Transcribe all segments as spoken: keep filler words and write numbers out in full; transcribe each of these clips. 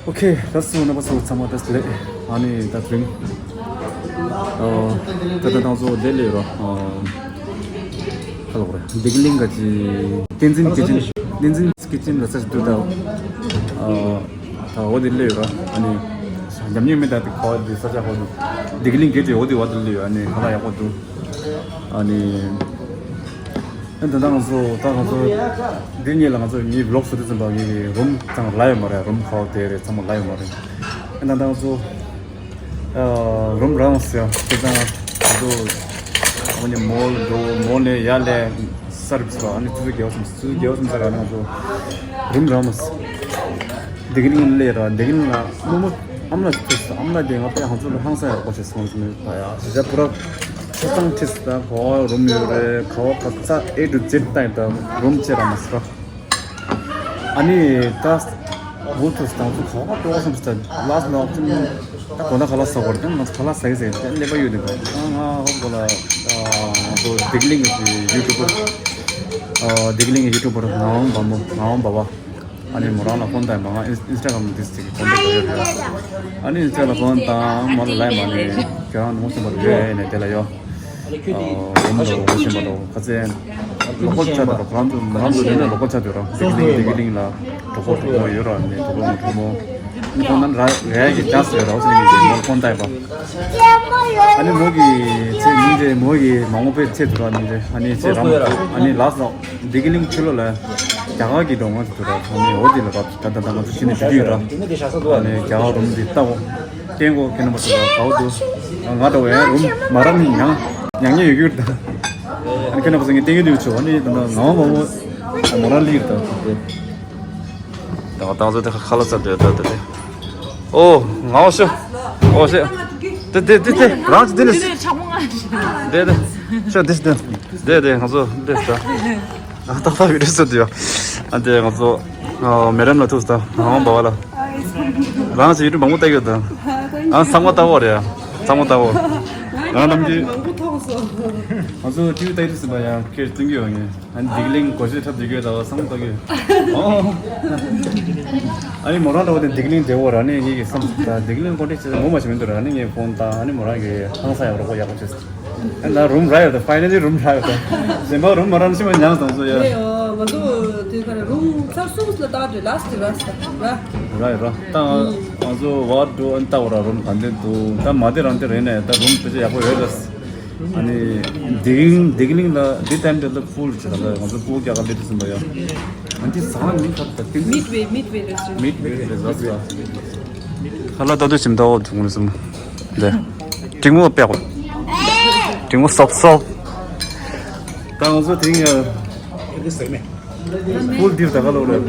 ཨོ་ཁེ། ལགས་སོ། རྣམ་པ་ཚོ་ཚང་མ་བཀྲ་ཤིས་བདེ་ལེགས། ཨ་ནི་ད་དེ་རིང་ཨ་ད་ལྟ་ང་ཚོ་འདི་ལ་ཡོད་ར། ཨ་ག་ལབ་དགོས་རེད། བདེ་སྐྱིད་གླིང་ག་ཅི་བསྟན་འཛིན་སྐྱིད་ཆེན། བསྟན་འཛིན་སྐྱིད་ཆེན་ལ་ས་ཞིག་ཏུ་ད་ཨ་ད་འོ་དེ་ལ་ཡོད་ར། ཨ་ནི་ཉམས་མྱོང་མེད་ད་དེ་ཁ་བ་དེ་ས་ཆ་ཧོ་དུ་བདེ་སྐྱིད་གླིང་ག་ཅི་འོ་དེ་བ་དེ་ལ་ཡོད། ཨ་ནི་ཁ་ལག་ཡག་པོ་འདུག་ཨ་ནི། ཨ་ད་ལྟ་ང་ཚོ་ད་ང་ཚོ་འདི་གཉིས་ལ་ང་ཚོ་ངའི་ཝི་ལོག་བཟོ་དུས་ཙམ་པ་ངའི་རུམ་ཙང་ལ་ཡོད་མ་རེད། རུམ་ཁ་བ་དེ་རེད། ཚང་མ་ལ་ཡོད་མ་རེད། ཨ་ད་ལྟ་ང་ཚོ་ཨ་རུམ་རང་ཟེར་དེ་ཙང་ང་ཚོ་ཨ་ནི་མོལ་འགྲོ་མོལ་ནས་ཡར་ལས་སར་བིས་པ་ཨ་ནི་ཆུ་ཚོད་བརྒྱད་པ་ཙམ་ཆུ་ཚོད་བརྒྱད་པ་ཙམ་ཚར་ར། ཨ་ནི་ང་ཚོ་རུམ་རང་མ་ཟེར་བདེ་སྐྱིད་གླིང་ལས་ར། བདེ་སྐྱིད་གླིང་ལ་རྨོ་མོ་ཨ་མ་ལགས་ཐུག་སོང་། ཨ་མ་ལགས་དེ་ང་དཔེ་ང་ཚོ་ལ་ཧང་སང་ཡག་པོ་བྱས་སོང་ཟེར་ནས་ད་ཡ་ཞེ་དྲག་པུ་ར་ཆ་ཚང་ཁྲིད་སོང་། ད་ག་བ་རུམ་ཡོད་རེད། ག་བ་ག་ཚ་A to Z ད་ཡིན། ད་རུམ་བཅས་ར་མ་ཟེར་ར། ཨ་ནི་ད་འུ་ཐུག་སོང་། ད་ཚོ་ག་བ་འགྲོ་བསམ་སོང་། ད་ལ་སི་ནོག་ཅིན་ད་གོ་ན་ག་ལ་ས་གོ་ར། ད་ང་ཚོ་ག་ལ་ས་གི་ས་གི་ད་ཀླད་པ་ཡོད་དེ། ད་ང་ཧོབ་གོ་ལ་ང་ཚོ་བདེ་སྐྱིད་གླིང་གི་ཡུ་ཊུབ་པར་བདེ་སྐྱིད་གླིང་གི་ཡུ་ཊུབ་པར་ངག་དབང་བ་མོ། ངག་དབང་བ་བ། ཨ་ནི་མོ་རང་ལ་ཕོན་བཏང་། མ་ང་ཨིན་སི་ཊ་གྷ་རམ་དེ་ཅིག་གི་ཁོན་ཊེག་ཡོད་རེད། ཨ་ནི་ཨིན་སི་ཊ་ལ་ཕོན་བཏང་། མོ་ལ་ལབ་པ་ནི་ཁྱེད་རང་ངོ་ཤེས་པ་རེད་ནས་དེ་ལ་ཡོད། ཨ་མོ་ལ་ངོ་ཤེས་པ་རེད། ཁ་ཚན་ལོ་ཀལ་ཆགས་འདུག་ཁོ་རང་ཚོ་ང་རང་ཚོ་ཡིན་ན་ལོ་ཀལ་ཆགས་འདུག་ར། བདེ་སྐྱིད་གླིང་ལ་གྲོགས་པོ་གྲོགས་མོ་ཡོད་ར། ནས་གྲོགས་པོ་ངོ་གྲོགས་མོ། ཁོང་རྣམས་ར་རེད་ཀྱི་ཅག་སེ་ར་བ་སེ་ནི་མོ་ཕོན་བཏང་པ། ཨ་ནི་མོ་གི་ཚེ་ཉིན་རེ་མོ་གི་མ་འོངས་པའི་ཚེ་དུ་ར་ཉིན་རེ་ཨ་ནི་ཚེ་རང་ཨ་ནི་ལགས་སོ། བདེ་སྐྱིད་གླིང་ཕྱི་ལོགས་ལ་རྒྱ་གར་གྱི་འགྲོ་འོང་དུ་ར། ཨ་ནི་འོ་དེ་ལ་ར་ད་ད་ད་ང་ཚོ་ཕྱི་ནས་འགྲོ་གི་ཡོད་ར། ཨ་ནི་རྒྱ་གར་རུམ་འདི་ལྟ་འོ་བསྟན་གོ་ཁྱེད་རྣམ་པ་ཚོ་ལ་གའོ་དུ་ང་འདྲ་བའི་རུམ་མ་ར་ནི་ཉང་ཉང་ཉེ་ཡོད་གི་ཡོད་ད། ཨ་ནི་ཁྱེད་རྣམ་པ་ཚོ་ངས་བསྟན་གི་འདུག་ཆོག་ཨ་ནི་ད་ང་མ་མོ་མ་ར་ལི་ཡོད་ད། ད་ང་ཏང་ཚོ་དེ་ཁ་ལག་ཟ་འདོད་ད་ད་དེ། ཨོ་ང་འོ་ཤོ་འོ་ཤེ། དེ་དེ་དེ་དེ་རང་ཅི་དེ་ནི་དེ་དེ་ཤོ་དེ་དེ་དེ་དེ་དེ་ང་ཚོ་དེ་ད་ཨ་ཏག་ཏག་བི་ཌི་ཡོ་བཟོ་དུས་ཨ་དེ་ང་ཚོ་མེ་རམ་ལ་ཐུག་ད་ང་འོ་འབའ་བ་ལ་རང་ཅི་ཡུ་ཊུབ་མང་པོ་ལྟ་གི་ཡོད་ད། ཨ་ཚང་མ་ལྟ་བོ་རེད། ཚང་མ་ལྟ་བོ་རང་རྣམས་ཀྱི་མང་པོ་མཐོང་སོང་། ང་ཚོ་ཊི་ཝི་ལྟ་གི་འདུག་ཟེར་བ་ཡང་ཁྱེད་སྟོན་གི་ཡོད་ངེས། ཨ་ནི་བདེ་སྐྱིད་གླིང་སྒོ་ཕྱེ་འཁྲབ་བསྡད་ཀྱི་ཡོད་ད་བསམ་བློ་བཏང་གི་ཡོད། ཨོ། ཨ་ནི་མོ་རང་འདྲ་བོ་དེ་བདེ་སྐྱིད་གླིང་བསྡད་ཡོད་ར། ཨ་ནི་ངེད་ཀྱིས་བསམ་ད་བདེ་སྐྱིད་གླིང་སྐོར་འདྲ་བྱེད་ངོ་མ་ཤེས་མི་འདུག་ར། ཨ་ནི་ངས་ཕོན་བཏང་། ཨ་ནི་མོ་རང་གིས་ཧང་སང་ཡག་རོགས་པ་ཡག་པོ་བྱས། ཨ་ནི་རུམ་རག་ཡོད་ད། ཕའི་ནལ་ལི་རུམ་རག་ཡོད་ད། གཞན་པ་རུམ་མོ་རང་ཤི་མ་མྱངས་སོང་ཚོ་ཡ། ཨེ་ཨ་ང་ཚོ་དེ་ག་རེ་རུམ་ཚར་གསུམ་ལ་བཏགས་ཏེ་ལ་སི་ཊི་ར་སི་ཊི་ར། རག་ཡོད་ར། ད་ང་ཚོ་ཝར་ཌོ་ཨན་ལྟ་བ་ར་རུམ་ག་འདྲ་འདུག་ད་མ་དེ་རང་དེ་རེད་ནས་ད་རུམ་ཕལ་ཆེར་ཡག་པོ་ཡོད་རེད། ཨ་ནི་བདེ་སྐྱིད་བདེ་སྐྱིད་གླིང་ལ་འདི་ཊའིམ་དེ་ལ་ཕུལ་བྱེད་ད་ལ་ང་ཚོ་ཕུལ་རྒྱག་ག་ལེ་དུ་ཟིན་པ་ཡ། ཨ་འདི་ཟ་ཁང་མིང་ག་ད་ཏིང་Midway, Midway Restaurant. མིཌ་ཝེ་རེ་ཟ་ཟ། ཁ་ལག་ལྟ་དུས་ཕྱིན་ད་འོ་དུང་ནི་སུམ། ལེ། ཏིང་མོ་པེ་གོ་ཏིང་མོ་སོབ་སོབ། ད་ང་ཚོ་དེང་ཡ། ཕུལ་ཌིར་ད་ག་ལོ་རེད།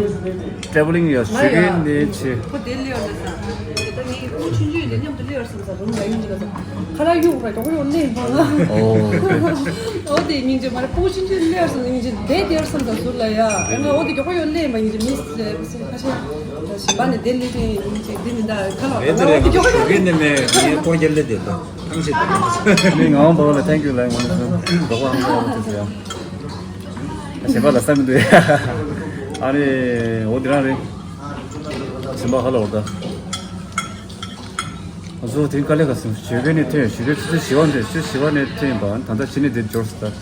ཊེ་བལ་ལིང་ཡ་ཞུ་གིན་ནས་ཆེ། ཁོ་དེ་ལེ་ཡོད་ལ་ས། ད་ངས་ཁོ་ཆུང་ཆུང་དེ་མཉམ་དུ་ལེ་ཡོད་སམ་ས་རུམ་ལ་ཡིན་གྱི་ལ་ས། ཁ་ལག་གཡུག་ར་མགྱོགས་ཡོད་ལེ་མ་ང་། ཨོ། ཨོ་དེ་སྙིང་རྗེ་མ་རེད། ཁོ་ཆུང་ཆུང་ལེ་ཡོད་སམ་སྙིང་རྗེ་དེ་དེ་ཡོད་སམ་ས་ཟུར་ལ་ཡ། ང་ཨོ་དེ་མགྱོགས་ཡོད་ལེ་མ་སྙིང་རྗེ་མི་སི་ཁ་ཤས་ཞིམ་པ་ནས་དེ་ལེ་དེ་སྙིང་རྗེ་དེ་མི་འདའ་ཁ་ལག་ང་ཨོ་དེ་མགྱོགས་ཡོད་ལེ། ནས་མེད་ངའི་སྐོར་རྒྱབ་ལེ་དེ་དང་ཐང་ཆད་དེ། ངའི་ངའང་འབའ་བ་ལ་ཐེང་ཀྱུ་ལ་ངོ་ནས་སོང་རོགས་པ་ཧང་སང་བ་ཐུག་ཟེར་ཡ། གཞན་པ་ལ་བསམ་མི་འདུག་ཨ་ནི་འོ་འདི་རང་རེད། གཞན་པ་ཧ་ལ་འོར་ད། ང་ཚོ་དེང་དཀའ་ལས་ཁག་སོང་། ཞོགས་ཀས་ནས་ཐོན། ཞོགས་ཀས་ཆུ་ཚོད་བཞི་པ་འདྲ། ཆུ་ཚོད་བཞི་པ་ནས་ཐོན་པ་ད་ལྟ་ཕྱི་ནས་འདིར་འབྱོར་སོང་ད།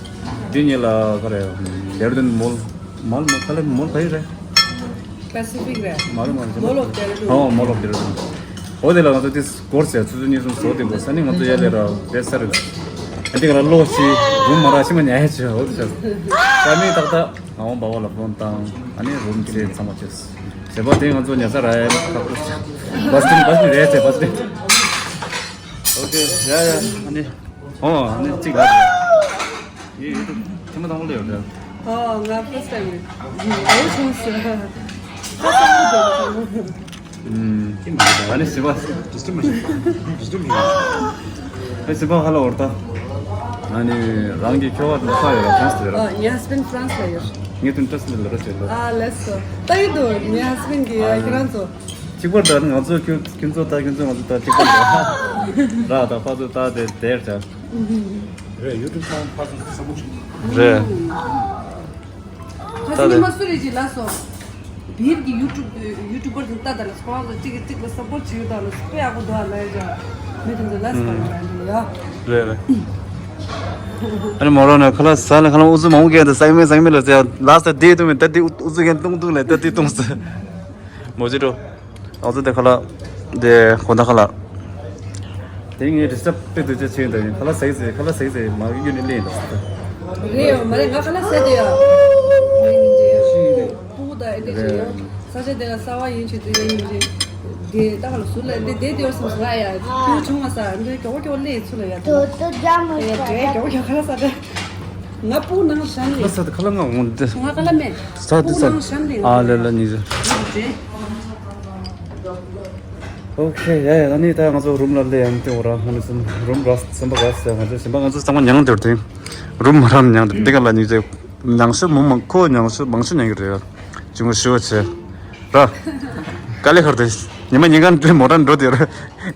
འདི་གཉིས་ལ་ག་རེ་ཌེ་ར་ཌུན་མོལ་མོལ་མོལ་ག་ལེ་མོལ་ག་ཡི་རེད། Pacific རེད། མ་རེད་མ་རེད། Mall of Dehradun. ཨོ་Mall of Dehradun. འོ་དེ་ལ་ང་ཚོ་དེ་སྐོར་ཟེར་ཆུ་ཚོད་གཉིས་གསུམ་བཟོ་དེ་འགོ་ས་ནི་ང་ཚོ་ཡ་ལས་ར་བེ་ས་རེད། ཨ་དེ་ག་ལ་ལོ་ཞིག་རུམ་མ་ར་ཤི་མ་ཉལ་ཡ་ཆེ་འོ་དེ་ཆ། ས་ནི་ཏག་ཏག་ང་འོང་འབའ་བ་ལ་ཕོན་བཏང་། ཨ་ནི་རུམ་ཚེ་ཚང་མ་ཆེ། ཟེར་བ་དེ་ང་ཚོ་ཉལ་ས་ར་ཡ་ལ་ཁག་པོ་ཆེ། བ་སི་ཏིན་བ་སི་ཏིན་རེད་ཟེར་བ་སི་ཏིན། ཨོ་ཁེ་ཡ་ཡ་ཨ་ནི། ཨོ་ཨ་ནི་གཅིག་ལ། ངའི་ཡུ་ཊུབ་ཐེངས་མ་དང་པོ་ལ་ཡོད་རེད། ཨོ་ང་ཕར་སི་ཊའིམ་རེད། འོ་བྱུང་སོང་། ཁ་སང་ལ་འགྲོ་བ་དང་། ཨུམ། ཨ་ནི་ཟི་བ། ཨ་ནི་ཟི་བ་ཧ་ལ་འོར་ད། ཨ་ནི་རང་གི་ཁྱོ་ག་དང་ཁ་ཡོད་ར་ཧྥ་རན་སི་ལ་ཡོད་ར། ཨོ་ངའི་ཧ་སི་བེན་ཌི་ཧྥ་རན་སི་ལ་ཡོད། ངས་དུང་ཏྲ་སི་ལ་ར་བྱེད་ལ། ཨ་ལེ་སོ། ད་ཡོད་དོ་ངའི་ཧ་སི་བེན་ཌི་གི་ཨ་ཁྱེད་རང་ཚོ། གཅིག་པར་ད་ནི་ང་ཚོ་ཁྱོད་ཁྱོད་ཚོ་ད་ཁྱོད་ཚོ་ང་ཚོ་ད་གཅིག་པར་ད། ར་ད་ཕ་ཚོ་ད་དེ་དེར་ད། རེད། ཡུ་ཊུབ་ཚང་ཕར་ཚུར་ས་མོ་ཆུང་། རེད། ཁ་སང་ཉི་མ་སུ་རེད་ཅིག་ལ་སོང་། བིར་གྱི་ཡུ་ཊུབ་ཡུ་ཊུབ་པར་དུ་ལྟ་དང་ལ་སོང་ཙང་གཅིག་གིས་གཅིག་ལ་སབ་པོར་ཊི་བྱེད་ཡོད་དང་ལ་དཔེ་ཡག་པོ་འདུག་ཨ་ལ་ཡ། མི་དེ་ཚོ་ལ་སི་ཀར་ལ་འདུག་ཡ། རེད་རེད། ཨ་ནི་མོ་རང་ནས་ཁ་ལག་ཟ་ལ་ཁ་ལག་ཨུ་ཚུགས་མང་པོ་བརྒྱབ་དང་ཟ་གི་མེད་ཟ་གི་མེད་ལ་ཟེར་ཡ། ལ་ས་དེ་བཏུང་མེད་ད་དེ་ཨུ་ཚུགས་མཁན་བཏུང་བཏུང་ལ་ད་དེ་བཏུང་ཟེར། མོ་ཅི་འགྲོ། ཨུ་ཚུགས་དེ་ཁ་ལག་དེ་གོ་ད་ཁ་ལག་དེ་ངས་ཌི་སི་ཊབ་དཔེ་འདུག་ཅེས་བྱས་ཡོད་ད། ཡིན་ཁ་ལག་ཟ་གི་ཟེར་ཁ་ལག་ཟ་གི་ཟེར་མ་གི་ཡོད་ནི་ལེན་འདུག་ཟེར། རེད་ཡོད་མ་རེད། ང་ཁ་ལག་ཟ་དེ་ཡ། ངས་ཉིན་རྗེས་སྤུ་གུ་དང་ཨེ་འདྲ་བྱས་ཡོད། ས་ཆ་དེ་ལ་གསར་པ་ཡིན་ཆེད་དུ་ཡ་ཡིན་རེད། དེ་ད་ག་ལ་ཟུར་ལ་འདི་བསྡད་དེ་ཡོད་སོང་ཟེར་ལ་ཡ། ཁྱོད་བྱུང་བ་ས་འདི་གྱོག་གྱོག་ལས་ཚུར་ལ་ཡ། དོ་དོ་ཇ་མ་ཡ་ཟ་དེ་ཇ། གྱོག་གྱོག་ཁ་ལག་ཟ་དེ། ང་སྤུ་ནང་ཤན་ལས། ལ་ས་དེ་ཁ་ལག་ང་འོང་དེ། ང་ཁ་ལག་མེད། ས་དེ་སྤུ་ས་ནང་ཤན་ལས། ཨ་ལེ་ལེ་ཉི་ཟེར། ཨོ་ཁེ་ཡ་ཡ། ད་ནི་ད་ང་ཚོ་རུམ་ལ་སླེབས་ཡང་དེ་འོ་ར་ང་ནི་སེམས་རུམ་ར་སེམས་པ་ག་ཟེར། ང་ཚོ་སེམས་པ་ང་ཚོ་ཚང་མ་མྱངས་དེར་དེ་རུམ་རམ་མྱངས་དེར་འདི་ག་ལ་ཉི་ཟེར། མྱང་ཤོས་མང་མང་ཁོ་མྱང་ཤོས་མང་ཤོས་མྱང་གི་རེད། ཅུང་ཞུ་བ་བྱས་ར། དཀའ་ལས་ཁར་དེ་ཉི་མ་ཉིན་གང་དེ་མོ་ཊ་འགྲོ་དེ་ར།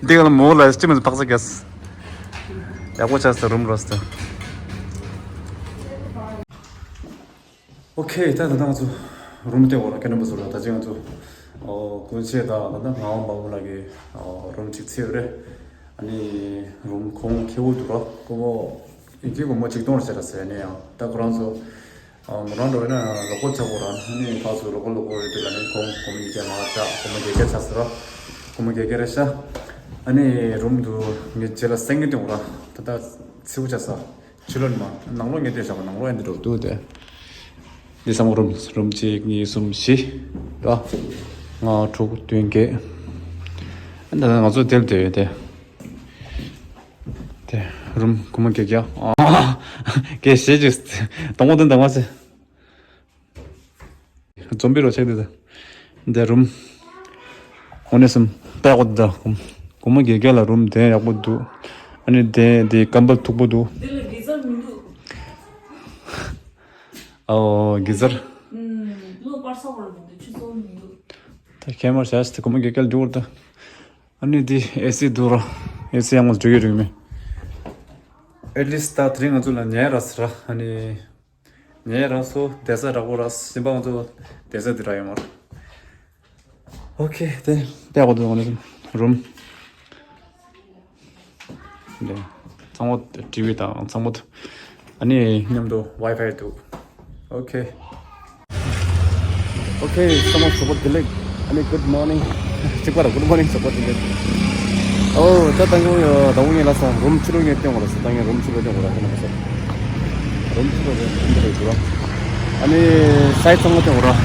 འདི་ག་ལ་མོ་ལ་ཅི་མི་འཕག་ས་གས། ཡག་པོ་ཆགས་སོང་རུམ་རོས་ཏེ། ཨོ་ཁེ། ད་ད་ལྟ་ང་ཚོ་རུམ་སྟེགས་འོག་ལ་ཁེ་ནོ་བ་ཟུར་ལ་ད་ཅི་ང་ཚོ་ཨོ་སྐུ་མཆེད་དང་ད་ལྟ་ངག་དབང་འབའ་བོ་ལགས་ཀྱི་ཨོ་རུམ་གཅིག་ཚེ་ཡོད་རེད། ཨ་ནི་རུམ་ཁོང་ཁེ་བོ་འདུག་ར། ཁོ་བོ་ཨིན་ཇི་སྒོར་མོ་ཆིག་སྟོང་རེ་བྱས་ར་ཟེར་ནས་ཡང་ད་ཁོ་རང་ཚོ་ཨ་མོ་རང་འགྲོ་ཡིན་ན་ལོ་ཀོལ་ཆག་གོ་ར། ཨ་ནི་ཕར་ཚུར་ལོ་ཀོལ་ལོ་ཀོལ་རེད་དུས་ལ་ནི་ཁོང་སྒོར་མོ་ཉིས་བརྒྱ་མ་བཅག་སྒོར་མོ་བརྒྱད་བརྒྱ་ཆགས་ཟེར་ར། སྒོར་མོ་བརྒྱད་བརྒྱ་རེད་ཤག་ཨ་ནི་རུམ་དུ་ངས་རྗེས་ལ་སེང་གེ་སྟོན་གོ་ར། ད་ལྟ་ཚེ་བོ་ཆགས་ས། ཕྱི་ལོགས་ནས་མ་ནང་ལོགས་ངས་བལྟས་བཞག་པ་ནང་ལོགས་ཡང་འདི་འགྲོ་འདུག་སྟེ། འདི་ཚང་མ་རུམ་རུམ་གཅིག་གཉིས་གསུམ་བཞི་ར། ལྔ་དྲུག་བདུན་བརྒྱད། ཨ་ད་ང་ཚོ་དེར་བསྡད་ཡོད་དེ། དེ་རུམ་སྒོར་མོ་བརྒྱད་བརྒྱ། ཨ་བརྒྱད་བཞི་ཅིག་དང་པོ་དེ་འདང་བ་ཟེར། འཛོམས་པའི་རོ་ཆེ་འདི་ད། འདི་རུམ། འོ་ནས་སུམ་ལྟ་ཡག་པོ་འདུག་ད། སྒོར་མོ་བརྒྱད་བརྒྱ་ལ་རུམ་དེ་ཡག་པོ་འདུག་ཨ་ནི་དེ་དེ་ཀམ་བལ་མཐུག་པོ་འདུག་འདི་ལ་གི་ཟར་མི་འདུག་ཨོ་གི་ཟར། ཨུམ། ལོ་པར་ས་བར་མི་འདུག་ཆུ་ཚོད་མི་འདུག་ད་ཁྱེད་མར་བྱས་ཏེ་སྒོར་མོ་བརྒྱད་བརྒྱ་ལ་འགྲོ་བར་ད། ཨ་ནི་འདི་ཨེ་སི་འདུག་ར། ཨེ་སི་ཡང་མོ་འགྲོ་གི་རིག་མེད། ཨེ་ལི་སི་ད་དེ་རིང་ང་ཚོ་ལ་ཉལ་ར་ཟེར་ར། ཨ་ནི། ངས་རང་སོ་བསྡད་ས་དྲག་པོ་ར་སེམས་པ་ང་ཚོ་བསྡད་ས་དེ་ར་ཡོད་མ་རེད། ཨོ་ཁེ། དེ་བལྟས་པ་དུ་ང་ཚོ་རུམ་དེ་ཚང་མ་ཊི་ཝི་དང་ཚང་མ་དུ་ཨ་ནི་མཉམ་དུ་ཝའི་ཕའི་འདུག་ཨོ་ཁེ། ཨོ་ཁེ། ཚང་མ་ཞོགས་པ་བདེ་ལེགས། ཨ་ནི་good morning གཅིག་པ་ར་good morning ཞོགས་པ་བདེ་ལེགས། ཨོ་ད་ད་ངོ་ཡ་ད་ངོ་ངས་ལ་ས་རུམ་ཕྱི་ལོགས་ངས་སྟོན་གོ་ར་ས། ད་ངས་རུམ་ཕྱི་ལོགས་སྟོན་གོ་ར་ཁྱེད་རྣམ་པ་ཚོ། རུམ་ཕྱི་ལོགས་རེད་འདི་རེད་འདུག་ར། ཨ་ནི་སའི་ཚང་མ་སྟོན་གོ་ར།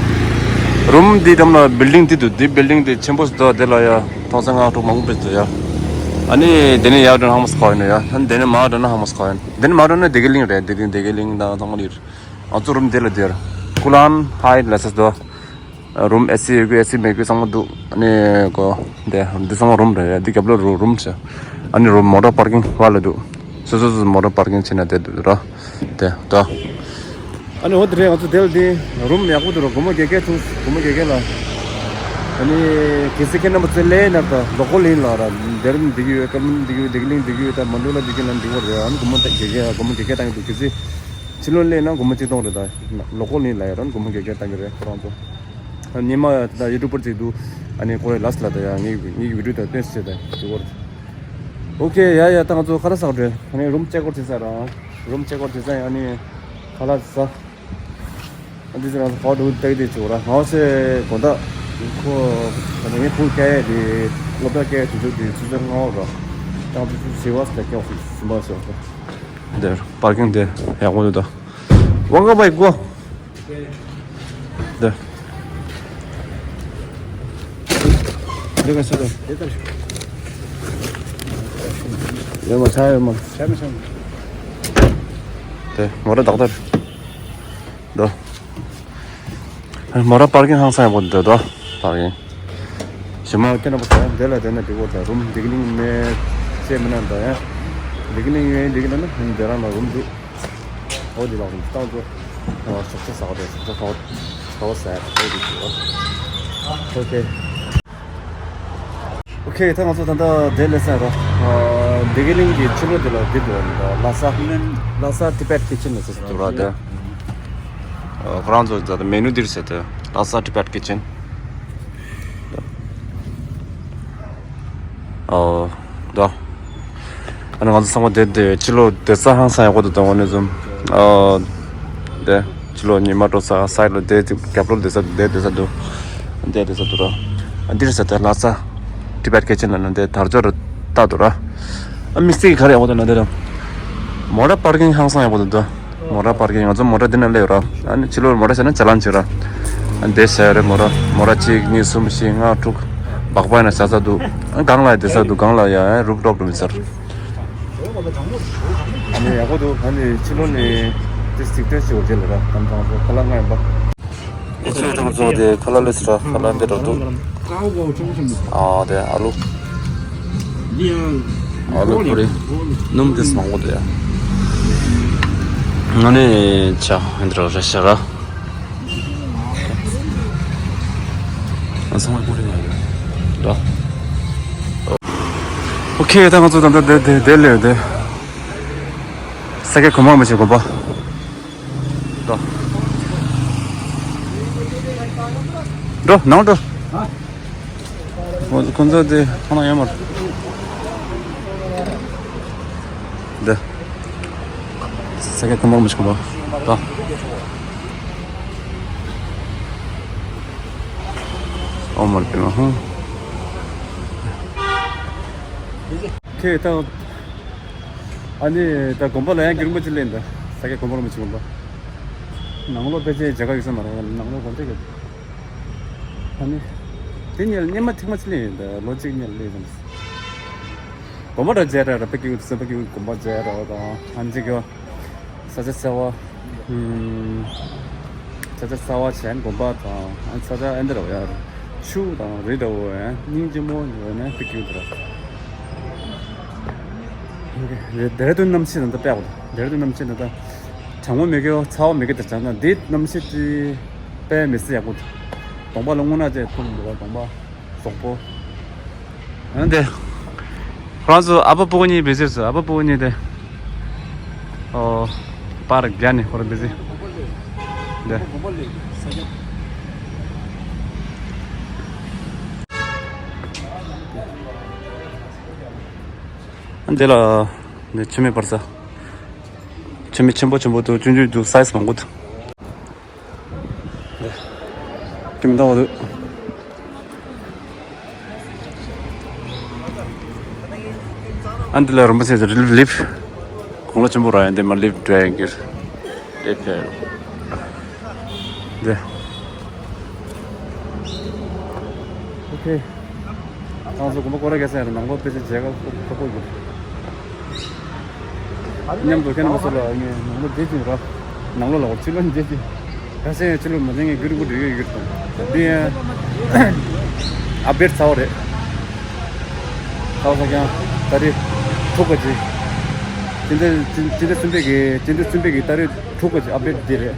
རུམ་འདི་འགྲམ་ལ་བིལ་ཌིང་འདི་འདུག་འདི་བིལ་ཌིང་འདི་ཆེན་པོ་ཞིག་འདུག་འདི་ལ་ཡ་ཐོག་ས་ལྔ་དྲུག་མང་པོ་འདུག་ཡ། ཨ་ནི་འདི་ནས་ཡར་འགྲོ་ན་ཧ་མ་སི་ཁ་ཡིན་ཡ། ཨ་ནི་འདི་ནས་མར་འགྲོ་ན་ཧ་མ་སི་ཁ་ཡིན། འདི་ནས་མར་འགྲོ་ན་བདེ་སྐྱིད་གླིང་རེད། བདེ་སྐྱིད་བདེ་སྐྱིད་གླིང་དང་ཚང་མ་འདི་རེད། ང་ཚོ་རུམ་འདི་ལ་འདིར་ཀུ་ལན་ཧའེ་ལ་ས་འདུག་རུམ་ཨེ་སི་ཡོད་ཀྱི་ཨེ་སི་མེད་ཀྱི་ཚང་མ་འདུག་ཨ་ནི་ཀོ་འདི་འདི་ཚང་མ་རུམ་རེད། འདི་རྒྱབ་ལོགས་རུ་རུམ་ཆེ། ཨ་ནི་རུམ་མོ་ཊ་པར་ཀིང་བ་ལ་འདུག་སོ་སོ་སོ་མོ་ཊ་པར་ཀིང་བྱས་ན་བསྡད་འདུག་ར། དེ་ད། ཨ་ནི་འོ་དེ་རེད། ང་ཚོ་དེ་ལ་འདི་རུམ་ཡག་པོ་འདུག་ར། སྒོར་མོ་བརྒྱད་བརྒྱ་བྱུང་། སྒོར་མོ་བརྒྱད་བརྒྱ་ལ། ཨ་ནི་གལ་སྲིད་ཁྱེད་རྣམ་པ་ཚོ་ལས་ན་ད་ལོ་ཀོལ་ཡིན་ལ་ར། འདི་རུམ་འདི་གི་ཡོད། ཀ་མུན་འདི་གི་ཡོད། བདེ་སྐྱིད་གླིང་འདི་གི་ཡོད། ད་མན་ཌུ་ལ་འདི་གི་ལ་འདི་བར་རེད། ཨ་ནི་སྒོར་མོ་ད་བརྒྱད་བརྒྱ་སྒོར་མོ་བརྒྱད་བརྒྱ་བཏང་གི་འདུག་གལ་སྲིད་ཕྱི་ལོགས་སླེབས་ན་སྒོར་མོ་ཆིག་སྟོང་རེད། ད་ལོ་ཀོལ་ནི་ལ་ཡ་རང་སྒོར་མོ་བརྒྱད་བརྒྱ་བཏང་གི་རེད་ཁོ་རང་ཚོ། ཉི་མ་ད་ཡུ་ཊུབ་པར་ཅིག་འདུག་ཨ་ནི་ཁོ་རེ་ལ་སི་ལ་ད་ཡ་ངའི་ངའི་བི་ཌིའོ་ད་སྟོན་ཟེར་ད་དེ་སྐོར། ཨོ་ཁེ། ཡ་ཡ། ད་ང་ཚོ་ཁ་ལག་ཟ་ག་འགྲོ། ཨ་ནི་རུམ་ཅེག་ཨའུཊ་བྱེད་ས་རང་རུམ་ཅེག་ཨའུཊ་བྱེད་ས་ཡ། ཨ་ནི་ཁ་ལག་ཟ། ཨ་འདི་ཚོ་རང་ཚོ་ཕོ་ཊོ་བལྟ་གི་བསྡད་ཆོག་ར། ང་ཚོའི་དགོང་དག་ཁོ་ད་ནི་ངའི་བུ་སྐྱེལ་ཡས་དེ་སློབ་གྲྭ་སྐྱེལ་ཡས་དུས་ཚོད་དེ་ཆུ་ཚོད་ལྔ་པ་ར། ད་ང་ཚོ་ཆུ་ཚོད་བཞི་པ་ཙམ་ལ་སྐྱེལ་བ་ཟིན་པ་ཟེར་བ། འདིར་པར་ཀིང་དེ་ཡག་པོ་འདུག་ད། ཝང་ག་བའི་གོ། འདི། འདི་ག་ས་ད། ཡོད་མ་ཆ་ཡོད་མ། ཆ་མི་ཆ་མི། དེ་མོ་ར་ཏག་ཏག་རེད། འདུག་མོ་ར་པར་ཀིང་ཧང་སང་ཡག་པོ་འདུག་ད། པར་ཀིང་། ཞི་མ་ཁྱེད་རྣམ་པ་ཚོ་འདི་ལ་བསྡད་ན་འགྲིག་གོ། ད་རུམ་བདེ་སྐྱིད་གླིང་མེད་ཅེས་མིན་ན་ད་ཡ། བདེ་སྐྱིད་གླིང་ཡོད་འགྲིག་གི་ན་ན་འདི་རང་ལ་རུམ་འདུག་འོ་འདི་ལ་རུམ་བཏང་འགྲོ། ཨ་ཞོགས་ཇ་ཟ་ག་འགྲོ། ཞོགས་ཇ་ཟ་ག་ཟ་ག་ཟ་ཡ་འོ་འདི་འདུག་ཨོ་ཁེ། ཨོ་ཁེ། ད་ང་ཚོ་ད་ལྟ་དེ་སླེབས་ས་ར། ཨ་བདེ་སྐྱིད་གླིང་གི་ཕྱི་ལོགས་དེ་ལ་འདི་འདུག་ཨ། ལྷ་ས་ལྷ་ས་ཊི་བེཊ་ཀི་ཆེན་ལ་ཟེར་འདུག་ར་དེ། ཨ་ཁོ་རང་ཚོ་ད་ལྟ་མེ་ནུ་འདིར་ཟེར་དེ་ལྷ་ས་ཊི་བེཊ་ཀི་ཆེན། ཨོ། ད། ཨ་ནི་ང་ཚོ་ཚང་མ་བསྡད་དེ་ཕྱི་ལོགས་བསྡད་ས་ཧང་སང་ཡག་པོ་འདུག་དང་། འོ་ནི་ཙམ། ཨོ། དེ། ཕྱི་ལོགས་ཉི་མ་དྲོ་ས་སའི་ལོ་བསྡད་དེ་རྒྱབ་ལོགས་བསྡད་ས་བསྡད་བསྡད་ས་འདུག་བསྡད་བསྡད་ས་འདུག་ར། ཨ་འདིར་ས་དེ་ལྷ་ས། Tibet Kitchen ལ་ནི་དེ་དར་ལྕོག་ར་ལྟ་འདུག་ར། ཨ་དམིགས་བསལ་གྱི་ག་རེ་ཡག་པོ་འདུག་ན་དེ་ར། མོ་ཊ་པར་ཀིང་ཧང་སང་ཡག་པོ་འདུག་མོ་ཊ་པར་ཀིང་ང་ཚོ་མོ་ཊ་འདི་ན་སླེབས་ར། ཨ་ནི་ཕྱི་ལོགས་མོ་ཊ་བཞག་ན་ཅ་ལན་བྱེད་ར། ཨ་འདི་བྱས་རེད་མོ་ཊ། མོ་ཊ་གཅིག་གཉིས་གསུམ་བཞི་ལྔ་དྲུག་སྦག་སྦག་ཡིན་ན་བཞག་ས་འདུག་ཨ་སྒང་ལ་ཡ་བསྡད་ས་འདུག་སྒང་ལ་ཡ་རུབ་ཊོབ་རུ་མི་ཚར། ཨ་ནི་ཡག་པོ་འདུག་ཨ་ནི་ཕྱི་ལོགས་ནས་དེ་གཟིགས་སྟོན་བྱེད་འོ་རྗེས་ལ་ར། གཏམ་ཐང་སོ་ཁ་ལག་ང་ཡིན་པ། ཨེ་ཚོས་དང་ཚོ་དེ་ཁ་ལག་ལས་སི་ར། ཁ་ལག་འདི་འདྲ་འདུག་ཨ་དེ་ཨ་ལུ། ཨ་ལུ་པུ་རི། སྣུམ་དེ་མང་པོ་འདུག་ཡ། ང་ནི་ཆ་འདི་འདྲ་རེད་ཤག་ར། ཨ་ཚང་མ་པུ་རི་ང་ཡོད་ར། ཨོ་ཁེ། ད་ང་ཚོ་ད་ལྟ་དེ་དེ་དེ་ལས་དེ། ས་སྐྱ་གོང་མ་རིན་པོ་ཆེ་དགོན་པ། འགྲོ། འགྲོ་ནང་འགྲོ། ཁོ་ཁོ་ཚོ་དེ་ཁོ་ན་ཡོད་མ་རེད། འདི། ས་སྐྱ་གོང་མ་རིན་པོ་ཆེ་དགོན་པ། འགྲོ། ཨོ་མ་རེད་པས་མ་ཧུ། ཁྱེད་ད། ཨ་ནི་ད་དགོན་པ་ལ་ཡང་རྒྱུན་མ་ཅི་ལེན་ད། ས་སྐྱ་གོང་མ་རིན་པོ་ཆེ་དགོན་པ། ནང་ལོགས་ཕལ་ཆེར་མཇལ་ཁ་ཡོད་ས་མ་རེད། ནང་ལོགས་དགོན་སྡེ་གི། ཨ་ནི། དེ་ཉལ་སྙེ་མ་ཐིག་མ་ཅི་ལེན་ཡིན་ད། ལོ་གཅིག་ཉལ་ལེན་ཡིན། དགོན་པ་ར་མཇལ་ར་ར་པེ་ཀི་ཡུ་སེམས་པ་ཀི་ཡུ་དགོན་པ་མཇལ་ར་དང་། ཨ་ནི་ཅི་གི། ས་ཆ་གསར་བ། ཨུམ། ས་ཆ་གསར་བ་བྱས་དགོན་པ་དང་། ཨ་ས་ཆ་ཨེ་འདྲ་བ་ཡ། ཆུ་དང་རི་འདྲ་བོ་ཡ། སྙིང་རྗེ་མོ་ཡོད་ནས་ཕི་ཀིའུ་དེ་ར། ཌེ་ར་ཌུན་གནམ་གཤིས་ད་ལྟ་དཔེ་ཡག་པོ་འདུག་ཌེ་ར་ཌུན་གནམ་གཤིས་ད་ལྟ་གྲང་མོ་མེད་གི་ཚ་བ་མེད་གི་དེ་བྱས་ན་འདི་གནམ་གཤིས་དེ་དཔེ་མི་སྲིད་ཡག་པོ་འདུག་གདོང་པ་ལ་རྔུལ་ནག་ཅིག་ཐུག་མི་འདུག་གདོང་པ། གཟུགས་པོ། ཨ་འདི། ཁོ་རང་ཚོ་ཨ་ཕ་སྤུ་གུ་གཉིས་བི་ཟིར་སོང་། ཨ་ཕ་སྤུ་གུ་གཉིས་དེ། ཨོ། པར་རྒྱག་ནི་ཁོ་རང་བི་ཟི། འདི། ཨ་འདི་ལ། འདི་ཆུ་མིག་པར་ས། ཆུ་མིག་ཆེན་པོ་ཆེན་པོ་འདུག་ཆུང་ཆུང་འདུག་སའི་ཛི་མང་པོ་འདུག་ཁྱིམ་ཐང་བ་དུ། ཨ་འདི་ལ་རིན་པོ་ཆེ་ལིབ་ལིབ། དགུང་ལོ་ཆེན་པོ་ར་ཡ་འདི་མ་ལིབ་འདྲ་ཡང་གིར། ལིབ་ཕེ། འདི། ཨོ་ཁེ། ང་ཚོ་དགོན་པ་སྐོར་ར་རྒྱག་ས་ཡིན་ར། ནང་ལོགས་ཕལ་ཆེར་མཇལ་ཁ་ཁག་པོ་ཡོད། མཉམ་དུ་ཁྱེད་རྣམ་པ་ཚོ་ལ་ངས་ནང་ལོགས་བསྡད་ཅིང་ར། ནང་ལོགས་ལ་འོ་ཕྱི་ལོགས་བསྡད་ཅིང་། ཁ་སང་ཕྱི་ལོགས་མ་བསྡད་ངས་རྒྱུ་རིང་པོ་འགྲོ་ཡོད་ཡོད་དང་། འདི་ཡང་ཨབ་ཌེཊ་ཚ་བ་རེད། ཚ་བ་ཚ་ཀྱང་ད་རེས་དྲུག་པ་ཅིག་སྤྱི་ཟླ་སྤྱི་ཟླ་གསུམ་པའི་གི་སྤྱི་ཟླ་གསུམ་པའི་གི་ད་རེས་དྲུག་པ་ཅིག་ཨབ་ཌེཊ་འདི་རེད།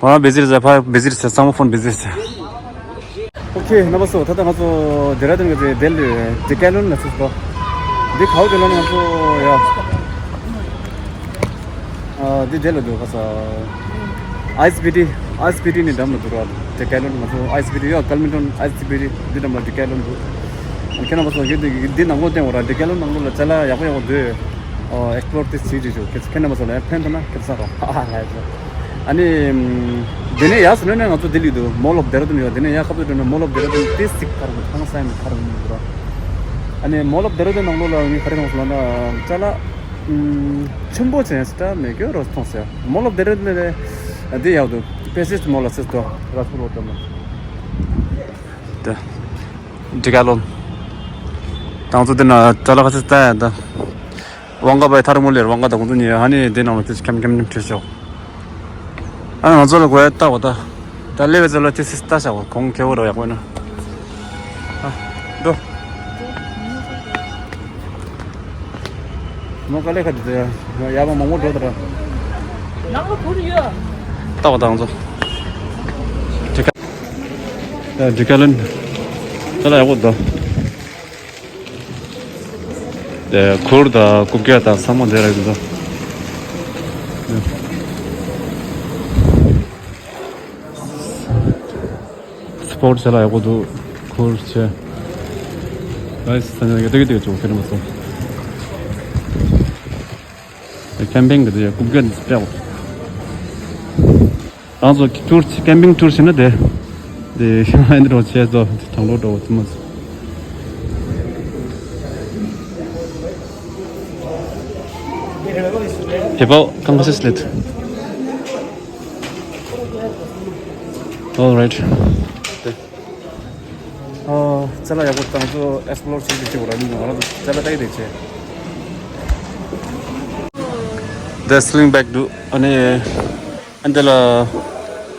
ང་བི་ཟི་རེད་ཟེར། ཕ་བི་ཟི་རེད་ཟེར། ཚང་མ་ཕོན་བི་ཟི་རེད་ཟེར། ཨོ་ཁེ། རྣམ་པ་ཚོ་ད་ལྟ་ང་ཚོ་ཌེ་ར་ཌུན་གི་ཌེ་ལི་ཌི་ཀེ་ལོན་ལ་ཚུད་སོང་། འདི་ཁའུ་ཌེ་ལོན་ང་ཚོ་ཡ། ཨ་འདི་ཌེ་ལི་འདུག་ག་ས། ཨའི་སི་བི་ཊི། ཨའི་སི་བི་ཊི་ནི་འགྲམ་ལ་འདུག་ར། ཌི་ཀེ་ལོན་ང་ཚོ་ཨའི་སི་བི་ཊི་ཡ་ཀལ་མིན་ཊོན་ཨའི་སི་བི་ཊི་འདི་འགྲམ་ལ་ཌི་ཀེ་ལོན་འདུག་ཁྱེད་རྣམ་པ་ཚོ་ཡོད་འདི་འདི་ནང་ལོགས་བསྟན་འོ་ར། ཌི་ཀེ་ལོན་ནང་ལོགས་ལ་ཅ་ལག་ཡག་པོ་ཡག་པོ་འདུག་ཨོ། ཨེག་སི་པི་ལོར་ཏིས་བྱེད་ཀྱི་ཞོག་ཁྱེད་ཁྱེད་རྣམ་པ་ཚོ་ལ་ཕན་ཐོགས་ན་ཁྱེད་ཚ་རོགས། ཨ་ལ་ཡ། ཨ་ནི། དེ་ནས་ཡག་སོ་ནས་ང་ཚོ་ལྡི་ལི་དུ་མོལ་ཨོཕ་ཌེ་ར་ཌུན་ཡོད། དེ་ནས་ཡག་ཁ་ཐུག་འགྲོ་ན་མོལ་ཨོཕ་ཌེ་ར་ཌུན་ཏིས་སིག་ཁར་གོ་ཐང་སའི་མི་ཁར་གོ་མི་འགྲོ། ཨ་ནི་མོལ་ཨོཕ་ཌེ་ར་ཌུན་ནང་ལོགས་ལ་ངས་ག་རེ་མཐོང་སོང་ལབ་ན་ཅ་ལག་ཆེན་པོ་ཅན་སི་ཏྲ་མེད་གི་རོ་མཐོང་སོང་། མོལ་ཨོཕ་ཌེ་ར་ཌུན་ལ་འདི་ཡག་འདུག་པེ་སི་ཊི་མོལ་ལ་སི་ཏོ་ར་སྤུ་རོ་ཏོ་མོ། ཌི་ཀེ་ལོན། ཏང་ཚོ་འདི་ན་ཅ་ལག་ཁ་ཤས་ལྟ་ཡ་ད། དབང་ག་པའི་ཐར་མོ་ལེར་དབང་ག་དང་ཀུན་ཏུ་ཉེ་ཧ་ནི་འདི་ནང་ལ་ཏི་ཁྱམ་ཁྱམ་ཁྱམ་ཁྲིད་ཤོག་ཨ་ང་ཚོ་ལ་གོ་ཡ་ལྟ་བ་ད། ད་ལེ་བེ་ཚོ་ལ་ཏི་སི་ལྟ་ཤག་གོང་ཁེ་བོ་རོ་ཡག་པོ་ན། ཨ། འགྲོ། མོ་ག་ལེ་ཁ་དི་ཡ་བ་མང་མོ་འགྲོ་ད་ར། ནང་ལ་བུར་ཡོད། ལྟ་བ་ད་ང་ཚོ། ཌི་ཀེ་ལོན། ད་ལ་ཡག་པོ་འདུག་དེ་གུར་དང་རྐུབ་བཀྱག་དང་ཚང་མ་དེ་རག་གི་འདུག་སི་པོར་ཊི་བྱེད་ལ་ཡག་པོ་འདུག་གུར་བྱེད། Guys, ད་ནི་ཡོད་དེ་ཡོད་དེ་ཡོད་ཆོག་ཁྱེད་རང་ཚོ། ཁེམ་པིང་གི་དེ་ཡ་རྐུབ་བཀྱག་འདི་སྤྲད་འོ། རང་ཚོ་ཊུར་ཁེམ་པིང་ཊུར་བྱེད་ན་དེ། དེ་ཤང་ཨེ་འདི་རོ་ཆེ་ཚོ་དྲང་ལོ་འགྲོ་འོ་ཙི་མ་ཚོ། People, come assist it. All right. ཨོ། ཅ་ལག་ཡག་པོ་དང་ཚོ་ཨེགས་པི་ལོར་བྱེད་ཀྱི་བྱེད་པ་ར་ནི་ང་རང་ཚོ་ཅ་ལག་ལྟ་གི་དེ་བྱས། དེ་སི་ལིང་བེག་འདུག་ཨ་ནི་ཨ་འདི་ལ་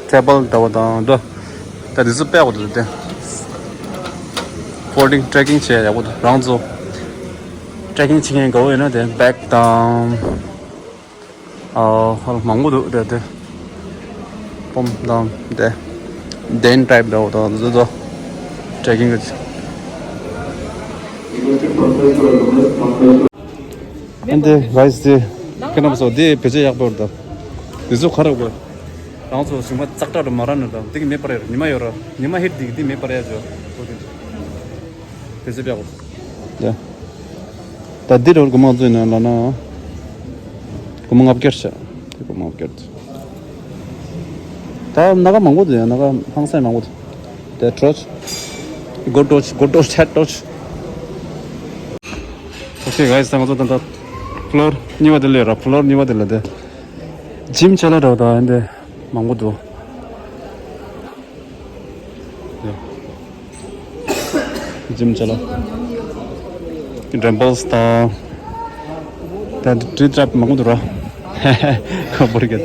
ཊེ་བལ་འདྲ་བོ་དང་འདུག་ད་དེ་ཚོ་དཔེ་ཡག་པོ་འདུག་དེ་ཕོལ་ཌིང་ཊེ་རེ་ཀིང་བྱས་ཡག་པོ་འདུག་རང་ཚོ་ཊེ་རེ་ཀིང་བྱེད་མཁན་དགའ་བོ་ཡོད་ན་དེ་བེག་དང་། ཨ། ཧོལ་མང་པོ་འདུག་དེ་དེ། པོམ་དང་དེ། ཌེན་ཊའིབ་འདྲ་བོ་དང་དེ་ཚོ་ཊེ་རེ་ཀིང་གི། ཨེ་འདི་ར་ཡིས་དེ་ཁྱེད་རྣམ་པ་ཚོ་དེ་བེད་སྤྱོད་ཡག་པོ་རེད་ད། དེ་ཚོ་ག་རེ་དགོས། རང་ཚོ་ཞིང་པ་ཙག་དྲག་ཏུ་མ་རག་ནི་དང་དེ་གི་མེད་པར་ཡོད་ར། ཉི་མ་ཡོད་ར། ཉི་མ་ཧིཊ་དེ་གི་དེ་མེད་པར་ཡ་ཇོ། དེ་ཚོ་དཔེ་ཡག་པོ། ཡ། ད་འདི་རུ་སྒོར་མོ་བཙོས་ན་ལ་ན། སྒོར་མོ་ལྔ་བརྒྱ་བྱ། དེ་སྒོར་མོ་ལྔ་བརྒྱ། ད་སྣ་ཁ་མང་པོ་འདུག་ཡ། སྣ་ཁ་ཧང་སང་མང་པོ་འདུག་དེ་ཊོར་ཆི། གོ་ཊོར་ཆི། གོ་ཊོར་ཆི། ཆེ་ཊོར་ཆི། ཨོ་ཁེ་གྷའི་སི། ད་ང་ཚོ་ད་ལྟ་ཕི་ལོར་གཉིས་པ་དེ་ལ་ཡོད་ར། ཕི་ལོར་གཉིས་པ་དེ་ལ་དེ། ཇིམ་ཅ་ལག་འདྲ་བོ་དང་ཨེ་འདི་མང་པོ་འདུག་ཡ། ཇིམ་ཅ་ལག་ཌམ་བེལ་སི་དང་། ད་འདི་ཊི་ཊེབ་མང་པོ་འདུག་ར། ཧེ་ཧེ། ཁོ་བོར་གེ།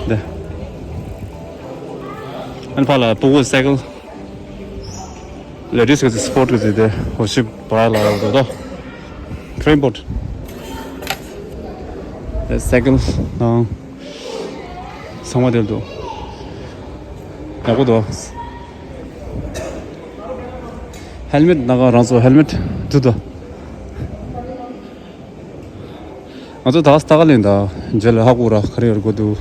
འདི། ཨན་ཕ་ལ་སྤུ་གུ་སའི་ཀལ། ལེ་ཌིས་གི་སི་པོར་ཊི་གི་སི་དེ་ཧོ་ཤིབ་བ་ལ་ཡོད་དོ། ཊེ་རེན་པོར་ཊི། སའི་ཀལ་དང་། ཚང་མ་དེར་འདུག་ཡག་པོ་འདུག་ཧེལ་མེཊ་ནང་ང་རང་ཚོ་ཧེལ་མེཊ་འདུག་དོ། ང་ཚོ་ད་ལྟ་ག་ལེན་ད་རྗེས་ལ་ཧ་གོ་ར་ག་རེ་ཡོད་དགོས་འདུག་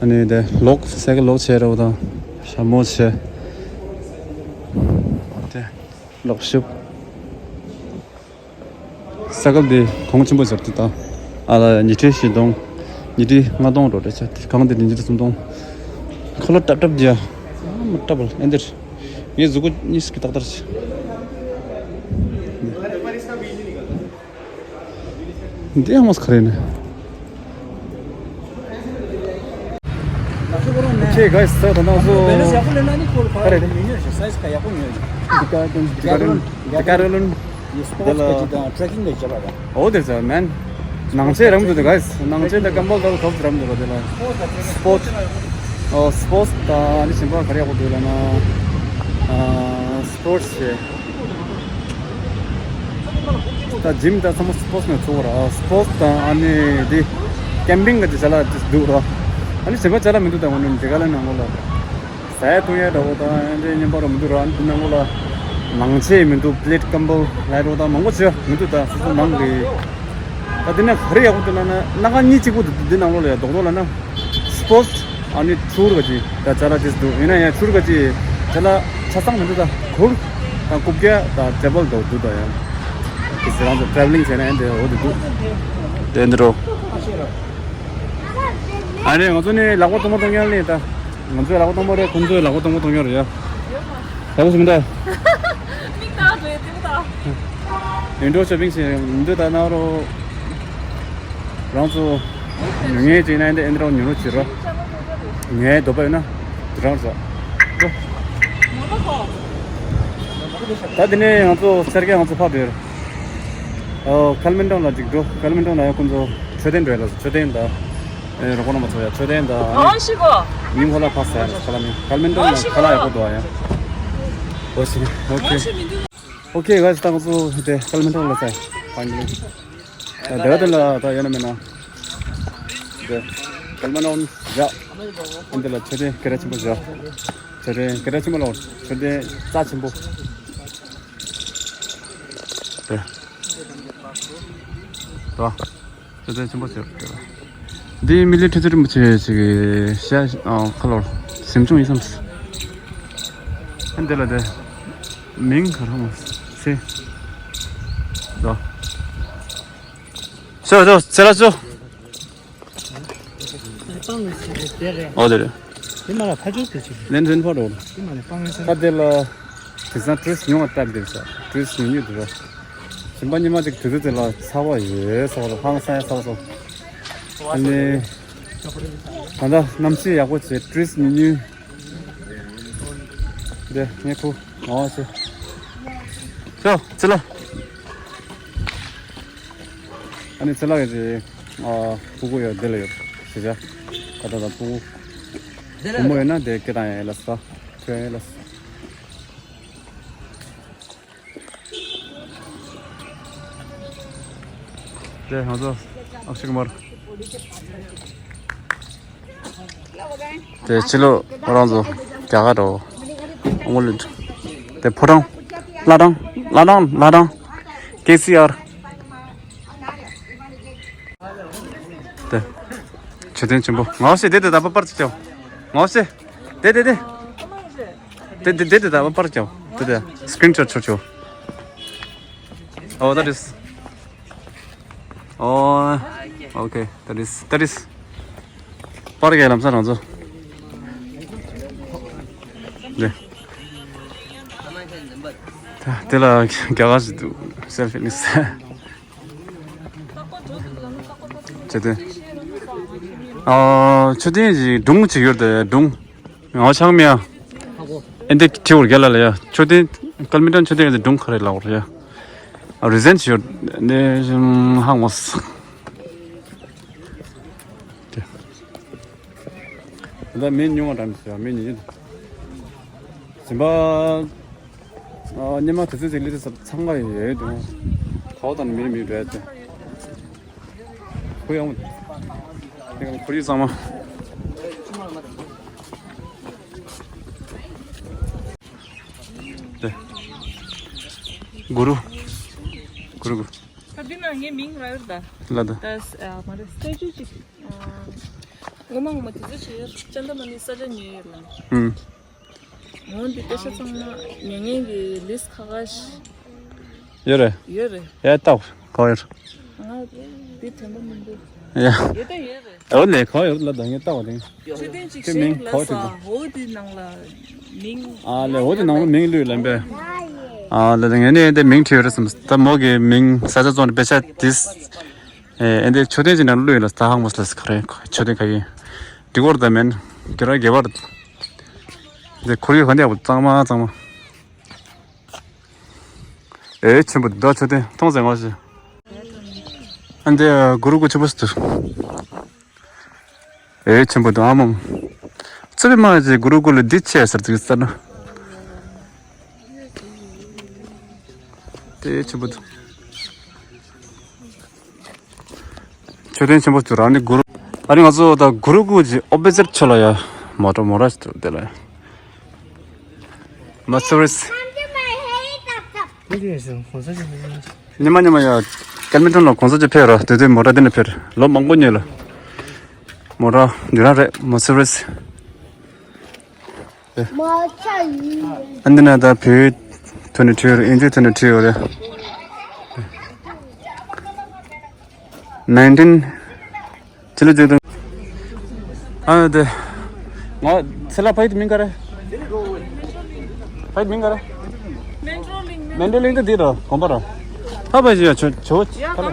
ཨ་ནི་དེ་ལོག་སའི་ཀལ་ལོག་བྱས་ར་བ་དང་ཞྭ་མོ་བྱས། དེ་ལོག་ཤུབ། སའི་ཀལ་དེ་གོང་ཆེན་པོ་ཟེར་དུས་དང་། ཨ་ལ་ཉི་ཁྲི་བཞི་སྟོང་། ཉི་ཁྲི་ལྔ་སྟོང་འགྲོ་རེད་ཆ། དེ་གང་དེ་ཉི་ཁྲི་སུམ་སྟོང་། ཁོ་ལ་ཏབ་ཏབ་རྒྱ། ཨ་མ་ཏབ་ཨེ་འདིར། ངའི་གཟུགས་པོ་གཉིས་ཀྱི་ཏག་ཏར་ཆེ། འདི་ཡང་མོས་ཁ་རེ་ནས། ཁྱེད་ག་ས་ད་ནང་བཟོ། བེ་ལེན་སི་ཡག་པོ་ལེན་ན་ནི་ཁོ་ལ་ཕ་རེ་ཉོ་ཉོ་ཞིག་སའི་ཛི་ཀ་ཡག་པོ་ཉོ་ཡོད། འདི་ག་ཀུན་འདི་ག་ཀུན་འདི་ག་རེ་ལོན། ཡི་སི་པོར་ཊི་ག་ཅི་དང་ཊེ་རེ་ཀིང་ག་ཅི་བྱེད་པ་དང་། ཨོ་དེ་ཚ་མན། ནང་ཆེ་རམ་འདུག་དེ་ག་ནང་ཆེ་ད་ཀམ་བོ་ལ་ཐོབ་རམ་འདུག་དེ་ལ། སི་པོར་ཊི། ཨོ་སི་པོར་ཊི་ད་ནི་ཞིམ་པ་ག་རེ་ཡག་པོ་འདུག་ལ་ན། ཨ་སི་པོར་ཊི་ཆེ། ད་ཇིམ་ད་ཚང་མ་སི་པོར་ཊི་ནས་ཚུགས་ར། སི་པོར་ཊི་དང་ཨ་ནི་དེ་ཀེམ་པིང་གི་ཅ་ལག་དེ་འདུག་ར། ཨ་ནི་བྱེད་པ་ཅ་ལག་མི་འདུག་ད་ང་ནི་དེ་ག་ལ་ནང་ལོགས་ལ་ཟས་འཐུང་ཡ་འདྲ་བོ་དང་ཨ་འདྲའི་བརྙན་པར་མི་འདུག་ར། ཨ་ནི་དེ་ནང་ལོགས་ལ་ནང་ཆེ་མི་འདུག་པི་ལེ་ཊི་ཀམ་བོ་ལ་ཡ་འདྲ་བོ་དང་མང་པོ་བྱེད་ཡ་མི་འདུག་ད་སོ་སོ་ནང་གི་ད་དེ་ནས་ག་རེ་ཡག་པོ་འདུག་ལབ་ན་སྣ་ཁ་གཉིས་གཅིག་པོ་འདུག་དེ་ནང་ལོགས་ལ་ཡ་རྡོག་རྡོག་ལབ་ན། སི་པོར་ཊི་ཨ་ནི་ཊུར་ག་ཅི་ད་ཅ་ལག་ཅིག་འདུག་ཡིན་ན་ཡང་ཊུར་ག་ཅི་ཅ་ལག་ཆ་ཚང་མི་འདུག་ད་གུར་དང་རྐུབ་བཀྱག་དང་ཊེ་བལ་དང་འདུག་ད་ཡང་དེ་ཚེ་རང་ཚོ་ཊེ་བེ་ལིང་བྱས་ན་ཨེ་འདི་འོ་འདི་འདུག་དེ་འདི་རོ། ཨ་ནི་ང་ཚོ་ནི་ལག་པ་སྟོང་པ་སྟོང་རྐྱང་ལས་ད་ང་ཚོའི་ལག་པ་སྟོང་པ་རེད། ཁོང་ཚོའི་ལག་པ་སྟོང་པ་སྟོང་རྐྱང་རེད་ཡ། ལག་པ་སུ་མི་འདུག་མིག་ལྟ་རེད་དེ་མི་ལྟ། ཝིན་ཌོ་ཤོ་པིང་བྱས་འདི་ད་ན་རོ། རང་ཚོ་ཉོ་མཁན་ཅིག་ན་འདི་ཨེ་འདྲ་ཉོ་རོགས་བྱེད་རོགས། ངའི་འདོད་པ་ཡོད་ན་འདི་རང་ཟ། ད་དེ་ནས་ང་ཚོ་སེར་སྐྱ་ང་ཚོ་ཕར་སྡོད། ཨོ་ཁལ་མན་ཊོན་ལ་ཅིག་འགྲོ། ཁལ་མན་ཊོན་ལ་ཡང་ཁོང་ཚོ་མཆོད་རྟེན་འགྲོ་ཡ་ལ་མཆོད་རྟེན་ད། ཨེ་རོགས་པ་རྣམ་པ་ཚོ་ཡ་མཆོད་རྟེན་ད། ཨོ་ཤི་གོ། མིང་ཁོ་ལ་ཕར་ཟ་ཡ་ཁ་ལ་མིང་ཁལ་མན་ཊོན་ལ་ཁ་ལ་ཡག་པོ་འདུག་ཨ་ཡ། ཨོ་ཤི་ཨོ་ཁེ། ཨོ་ཤི་མི་འདུག་ཨོ་ཁེ་གྷའི་སི། ད་ང་ཚོ་དེ་ཀལ་མན་ཊོན་ལ་ཚར། ཕའི་ནལ་ལི། ད་དེ་ག་དེ་ལ་ད་ཡོད་ན་མེད་ན། དེ་ཀལ་མན་ཊོན་བཞག་ཨ་འདི་ལ་མཆོད་རྟེན་སྐད་གྲགས་ཆེན་པོ་བཞག་མཆོད་རྟེན་སྐད་གྲགས་ཆེན་པོ་ལ་མཆོད་རྟེན་རྩ་ཆེན་པོ། དེ། ད། མཆོད་རྟེན་ཆེན་པོ་ཟེར་དེ་ལ། འདི་མི་ལི་ཁྲི་ཚེ་རིན་པོ་ཆེ་ཞིག་གི་ཤ་ཨ་ཁ་ལོར་གཟིམ་ཆུང་ཡིན་བསམ། ཨ་འདི་ལ་དེ། མིང་ག་རང་མ་ཚེ། ལོ། ཤོ་ཤོ་ཚེ་ལ་ཤོ། ཨོ་དེ་རེད། དེ་མ་ལ་ཁ་ཆུ་དེ་ཆུ། ལན་ལན་ཕ་རོ། དེ་མ་ལ་སྤང་ངེ་ས། ཁ་དེ་ལ་དེ་སང་ཏྲིས་ཉུང་བ་སྟབས་བདེ་ས་ཏྲིས་ཉུང་ཉུང་དེ་རོ། གཞན་པ་ཉི་མ་ཅིག་དུས་ཚོད་དེ་ལ་ཚ་བ་ཡོད་ས་བ་ལ་ཧང་སང་ཡ་ཚ་བ་སོ། ཨ་ནི། ད་ལྟ་གནམ་གཤིས་ཡག་པོ་བྱས་ཏྲིས་ཉུང་ཉུང་། དེ་ངས་ཁུ་ངོ་ཤེས། ཤོ་ཚེ་ལ། ཨ་ནི་ཚེ་ལ་གི་ཨ་ཕྲུ་གུ་ཡོད་དེ་ལ་ཡོད་ཞེས་བྱ། ཁ་ད་ད་ཕྲུ་གུ་བུ་མོ་ཡོད་ན་དེ་སྐད་བཏང་ཡ་ལ་ས་ཐོས་ཡ་ལ་ས། དེ་ང་ཚོ་ཨག་ཤི་ཀུ་མར། དེ་ཕྱི་ལོགས་རང་ཚོ་རྒྱ་གར་འགྲོ། ཨོ་ལུ་དེ་ཕོ་བྲང་། བླ་བྲང་། བླ་བྲང་། བླ་བྲང་། ཀེ་སི་ཨར། དེ། མཆོད་རྟེན་ཆེན་པོ། ངའོ་ཤེས་དེ་དེ་ད་པ་པར་ཅིག་ཅོ། ངའོ་ཤེས། དེ་དེ་དེ། དེ་དེ་དེ་དེ་ད་པ་པར་ཅོ། དེ་དེ་སི་ཀྲིན་ཤོ་ཊི་ཆོ་ཆོ། Oh, that is. Oh, okay. That is, that is. པར་གའི་ལམ་སང་རང་ཚོ། དེ། དེ་ལ་རྒྱ་གར་ཞིག་འདུག self fitness. ཅེ་དེ། ཨ། མཆོད་རྟེན་གྱི་སྒྲུང་ཅིག་ཡོད་དེ་སྒྲུང་། ངའོ་ཆག་མེ་ཡ། ཨེ་འདི་ཁྲི་བོར་རྒྱ་ལ་ལ་ཡ། མཆོད་རྟེན་ཀལ་མི་ཏན་མཆོད་རྟེན་གྱི་སྒྲུང་ག་རེ་ལ་བོར་ཡ། རི་ཟན་ཅིག་ཡོད་དེ་ཧང་མོ་སི། དེ། ད་མི་ཉུང་བ་འགྲམ་ཞིག་མི་ཉུང་། གཞན་པ། ཨ། ཉི་མ་དུས་ཚོད་ཅིག་སླེབས་དུས་ཚང་མ་ཡོད་དུས། ག་བ་དང་མི་མི་འདྲ་དེ། ཁོ་ཡང་། དེ་གང་ཁོར་ཡུག་གཙང་མ། དེ། གུ་རུ། གུ་རུ་གུ་རུ། ད་འདི་ན་ངའི་མིང་རག་ཡོད་ད། ལ་ད། ད་ཨ་མ་རེད་སྟེ་ཅུ་ཅིག་ཨ། ངོ་མ་ངོ་མ་དུས་ཚོད་ཅིག་ཡོད་ཅན་ད་མ་ནི་ས་ཆ་ཉོས་ཡོད་ལ། ཧུམ། འོ་འདི་སྐད་ཆ་ཚང་མ་ཉན་མཁན་གྱི་ལིས་ཁ་ཁ་ཤས་ཡོད་རེད། ཡོད་རེད། ཡ་ཏག་ག་ཡོད། ང་འདི་དྲན་པ་མི་འདུག་ཡ། ཡོད་ད་ཡོད་རེད། འོ་ལས་ག་ཡོད་ལ་ད་ངས་ཏག་བ་དེ། མཆོད་རྟེན་ཅིག་ཁྱོད་མིང་ཤིག་ལ་ག་ཡོད་ས་དེ། འོ་འདི་ནང་ལ་མིང་། ཨ་ལས་འོ་འདི་ནང་ལ་མིང་ལུས་ལན་པས། ཨ་ལས་ངས་ནས་འདི་མིང་བྲིས་ཡོད་རེད་བསམ་ད་མོ་གི་མིང་ས་ཆ་བཙོང་ནས་དཔེ་ཆ་དིས། ཨེ་འདི་མཆོད་རྟེན་ཅིག་ནང་ལུས་ལ་ད་ཧང་མོ་སི་ལ་སི་ག་རེ་མཆོད་རྟེན་ག་ཡིན། འདི་སྐོར་ད་མེན། གེ་ར་གེ་བར། འདི་ཁོར་ཡུག་ག་འདི་ཡག་པོ་གཙང་མ་གཙང་མ། ཨེ་ཆེན་པོ་འདི་ཆོས་དེ་མཐོང་ཟེར་ངོ་ཤེས། ཨ་འདི་གུ་རུ་གུ་ཆེན་པོ་ཟེར། ཨེ་ཆེན་པོ་འདི་ཨ་མམ། ཚེ་བི་མ་ཅེ་གུ་རུ་གུ་ལ་འདི་ཆེ་ཟེར་ཚིག་ཟེར་ན། དེ་ཆེན་པོ་འདི། མཆོད་རྟེན་ཆེན་པོ་ཚོ་རང་ནི་གུ་རུ། ཨ་ནི་ང་ཚོ་ད་གུ་རུ་གུ་ཇི་ཨོ་པེ་ཟེར་ཆོ་ལ་ཡ། མོ་ཊ་མོ་ར་ཞིག་འདུག་དེ་ལ་ཡ། མ་སུ་རིས། ཉི་མ་ཉི་མ་ཡ། ཀལ་མི་ཏོན་ལ་གོང་ས་ཅི་ཕེབས་ར་དེ་དུས་མོ་ཊ་འདི་ནས་ཕེབས་ལོ་མང་པོ་ཉོས་ལ། མོ་ཊ་འདི་རང་རེད་མ་སུ་རིས། ཨ་འདི་ན་ད་བོད་ཐོན་ནས་བྲིས་ཡོད་རེད། ཨིན་ཇི་ཐོན་ནས་བྲིས་ཡོད་རེད། ནའིན་ཊིན། ཕྱི་ལོ་བཅུ་སྟོང་། ཨ་དེ། ང་ཚེ་ལ་ཕ་ཡུལ་མིང་ག་རེ། ཕ་ཡུལ་མིང་ག་རེ། མེན་ཏྲོ་གླིང་། མེན་ཏྲོ་གླིང་དེ་འདི་ར་དགོན་པ་ར། ཕ་ཕ་ཞིག་ཡ་ཆོ་ཆོ། ཡ་གང་དེ།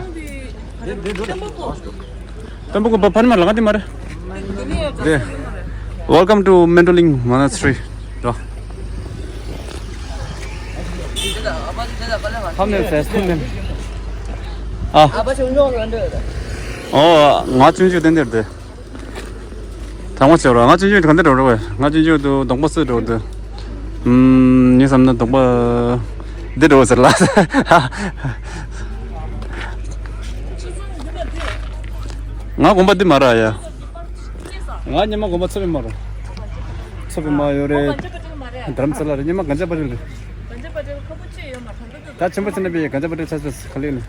དེ་དེ་དེ་དེ། དཔོན་པོ་ཀོ། དཔོན་པོ་ཀོ་ཕ་ཕ་ནི་མ་ལ་ང་དེ་མ་རེད། དེ་Welcome to Mentoling Monastery. ཁམས་ནས་ཟས་ཁམས་ནས། ཨ། ཨོ། ང་ཆུང་ཆུང་དེ་འདིར་དེ། དྲང་མོ་བྱས་རོགས། ང་ཆུང་ཆུང་ག་འདིར་འགྲོ་རོགས། ང་ཆུང་ཆུང་དུ་གདོང་པ་སུ་འགྲོ་འདི། ཨུམ། ངས་བསམ་ན་གདོང་པ། འདི་འགྲོ་ཟེར་ལ། ང་དགོན་པ་འདི་མ་ར་ཡ། ང་ཉི་མ་དགོན་པ་ཚོ་བི་མ་ར། ཚོ་བི་མ་ཡོད་རེད། དྷ་རམ་ས་ལ་རེད། ཉི་མ་གན་ཇ་པ་ཏེལ་རེད། ད་ཆེན་པོ་ཚེ་ན་པའི་གན་ཇ་པ་ཏེལ་ཆ་ཆ་ག་ལེ་ནི།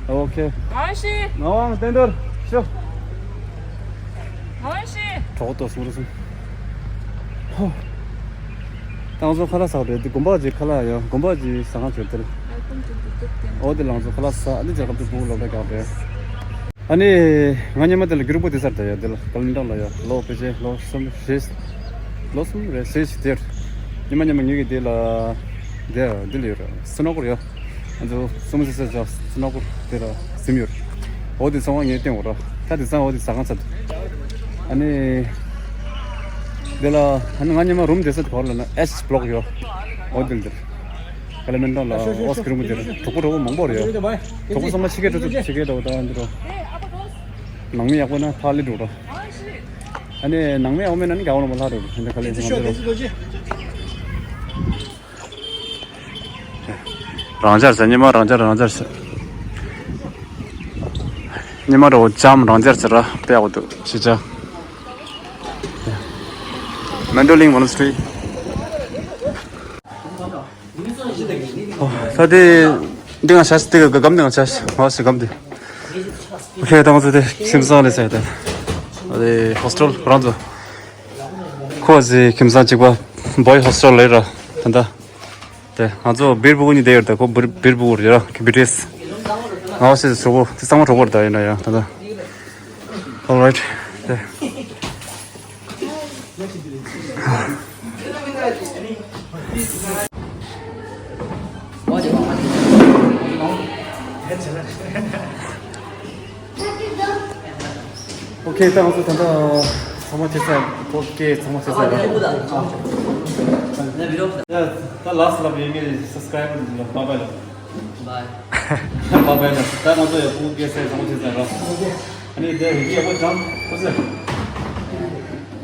ཨོ་ཁེ། ང་དབང་བསྟན་རྡོར་ཤོ། ཨོ་ཏོ་སུམ་རུ་སུམ། ཧོ། ད་ང་ཚོ་ཁ་ལག་ཟ་རེད། དེ་དགོན་པ་ཅིག་ཁ་ལག་ཡོད། དགོན་པ་ཅིག་ཟ་ཁང་བྱོས་དེར། ཨོ་དེ་ལ་ང་ཚོ་ཁ་ལག་ཟ། ཨ་ནི་རྒྱལ་ཁབ་ཀྱི་ཕྲུ་གུ་སློབ་གྲྭ་རྒྱག་རེད། ཨ་ནི་ང་ཉི་མ་དེ་ལ་གུ་རུ་པོ་དེ་སར་ད་ཡོད། དེ་ལ་ཀ་ལིམ་ཏོང་ལ་ཡོད། ལོ་ཕལ་ཆེར་ལོ་གསུམ་རེད། ལོ་གསུམ་རེད་ཟེར་ཞིག་དེར། ཉི་མ་ཉི་མ་ངེད་ཀྱི་དེ་ལ། དེ་འདི་ལ་ཡོད་རེད། སུ་ནོ་གུར་ཡོད། ང་ཚོ་སུ་མོ་ཟེར་ཟེར་ཅག་སུ་ནོ་གུར་དེ་ལ་ཟིམ་ཡོད་རེད། འོ་དེ་ཚང་མ་ངས་བསྟན་འོ་ར། ད་དེ་ཚང་འོ་དེ་ཟ་ཁང་ཚར་འདུག་ཨ་ནི། དེ་ལ་ཨ་ནི་ང་ཉི་མ་རུམ་དེ་ས་དེ་ག་རེ་ལབ་ན་ཨེཆ་བྷི་ལོག་ཡོད། འོ་དེ་ལ་དེར། ཀ་ལི་མན་ཏོང་ལ་ཨོ་སི་ཀི་རུམ་དེར་གྲོགས་པོ་གྲོགས་པོ་མང་པོ་རེད་ཡོད། གྲོགས་པོ་ཚང་མ་ཕྱི་སྐད་འགྲོ་ཚུལ་ཕྱི་སྐད་འགྲོ་ད་འདི་རོ། ནང་མི་ཡག་པོ་ན་ཕར་ལི་འགྲོ་རོ། ཨ་ནི་ནང་མི་ཡག་པོ་མེད་ན་ནི་རྒྱ་བོ་ནང་མ་ལྷག་རོ། འདི་ག་ལེ་ང་ཚོ་རོ། རང་འཇགས་ཟེར། ཉི་མ་རང་འཇགས་རང་འཇགས་ཟེར། ཉི་མ་རོ་ལྕམ་རང་འཇགས་ཟེར་ར་དཔེ་ཡག་པོ་འདུག་ཤི་ཅག་མན་ཏོ་ལིང་མོ་ནེ་སི་ཊི་རི། ད་དེ་འདི་ང་ཆ་ཤས་དེ་ག་གམ་འདི་ང་ཆ་ཤས་ང་ཤི་གམ་དེ། ཨོ་ཁེ་ད་ང་ཚོ་དེ་ཁྱིམ་ཚང་ལས་ཟེར་ད། དེ་ཧོ་སི་ཊེལ་རང་ཚོ། ཁོ་ཟི་ཁྱིམ་ཚང་གཅིག་པ་བོའི་ཧོ་སི་ཊེལ་ལས་ར་ད་ད། དེ་ང་ཚོ་སྦིར་སྦུག་གཉིས་བསྡད་ཡོད་རེད། ད་ཁོ་སྦིར་སྦིར་སྦུག་རེད་ར་ཁི་བི་ཊི་ཨེས། ང་ཧོ་སི་ཊེལ་གྲོགས་པོ་དེ་ཚང་མ་གྲོགས་པོ་རེད་ད་ཡིན་ན་ཡང་ད་ད། All right. དེ། ཨོ་ཁེ། ད་ང་ཚོ་ད་ལྟ་ཚང་མ་ཐེ་ཚ་ཡ། ཨོ་ཁེ། ཚང་མ་ཐེ་ཚ་ཡ། ཡ། ད་ལ་སི་ཊི་ལ་བས་ངའི་སབ་སི་ཀ་རའི་བར་ལ་བྷའི་བྷའི་ལ། བྷའི་བྷའི་ལ། ད་ང་ཚོ་ཡ་ཕྲུ་གུ་སྐྱེས་ཚེ་ཚང་མ་ཐེ་ཚ་ཡ་ར། ཨ་ནི་དེ་རིགས་ཡག་པོ་སྦྱང་ཁོ་ཚོས།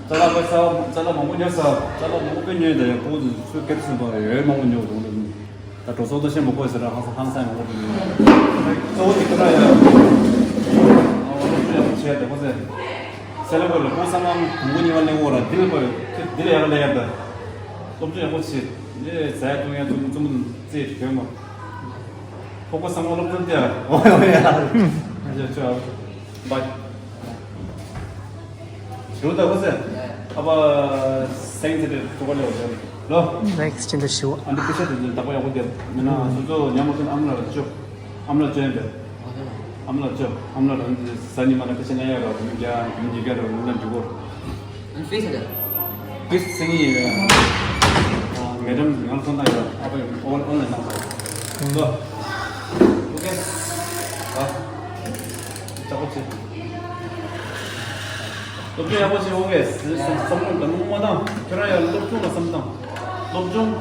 ཅ་ལག་དཔེ་ཚ་བ། ཅ་ལག་མང་པོ་ཉོས་ས། ཅ་ལག་མང་པོ་དཔེ་ཉོས་ད་ཡ། ཕྲུ་གུ་ཚོས་སྐད་ཆ་གསུངས་པ་ཡོད་མང་པོ་ཉོས་འདུག་ད་འགྲོ་སོང་ད་ཤེས་མ་དགོས་ཟེར་ར། ཧང་སང་ཧང་སང་མང་པོ་ཉོས། གཙོ་བོ་དེ་ཁོ་ར་ཡ། ཨ་བ་ལོ་ཡག་པོ་བྱས་ད་ཁོ་ཚོས། སེ་ལ་པོ་ལ་ཁོང་སང་ལམ་དང་པོ་གཉིས་པ་ལེན་འོ་ར། འདི་ལ་པ་འདི་ལ་ཡག་ལ་ཡག་ད། སློབ་སྦྱོང་ཡག་པོ་བྱེད། འདི་ཟ་ཡ་བཏུང་ཡ་བཙུན་མོ་བཙུན་མོ་རྩེ་གྱོན་མ། ཁོ་ཁོ་སང་ལམ་སློབ་སྦྱོང་དེ་ཡ། འོ་ཡ་ཡ། ཨ་ཅག་ཅག་བྷའི། ཞུ་ད་ཁོ་ཚོས། ཨ་ཕ་སེང་ཚེ་དེ་ཐུག་པ་ལེ་འོ་ལོ། ནེག་སི་ཊི་འདི་ཞུ། ཨ་འདི་ཀུ་ཤ་དེ་བདག་པོ་ཡག་པོ་དེ་མིན་ན་སོ་སོ་ཉམས་མ་ཐོན་ཨམ་ལ་ལ་ཅོ། ཨམ་ལ་ཅོ་ཡིན་པས། ཨམ་ལ་ཅོ། ཨམ་ལ་རང་གི་ཟ་ཉི་མ་ན་ཁ་ཆེ་ན་ཡ་ར་མི་རྒྱ་མི་རྒྱ་ར་མི་ལ་འཇུག་གོ། ཨན་ཕིས་ད། ཕིས་སེང་ཡི། མེ་ཌམ་ང་ཚོ་ན་ཡ་ཨ་ཕ་ཨོན་ཨོན་ལ་ནང་ས། ལོ། ཨོ་ཁེ། ཨ། ཅག་པོ་ཆེ། སློབ་སྦྱོང་ཡག་པོ་བྱེད་འོ་ཁེ། བསམ་བློ་འདྲ་མོ་མ་བཏང་། ཁྱོད་རང་ཡང་སློབ་སྦྱོང་ལ་བསམ་བཏང་། སློབ་སྦྱོང་།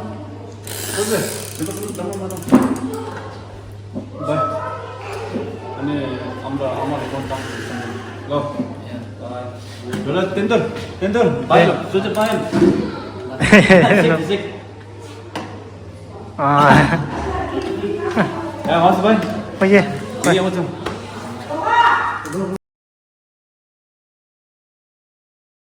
ཨོ་ཁེ། དེ་ཚོ་བསམ་བློ་འདྲ་མོ་མ་བཏང་། བྷའི། ཨ་ནི་ཨམ་ར་ཨ་མ་རེ་ཀོན་བཏང་ཟེར་སོང་། ལོ། བྷའི། ཡོད་ལ་བསྟན་རྡོར། བསྟན་རྡོར། བྷའི་ལོ། བཟོ་བྱེད་པ་ཡིན། ཤེས་ཀྱི་ཤེས། ཨ། ཡ་ང་སུ་བྷའི། ཨོ་ཁེ། ཡ་ང་ཚོ།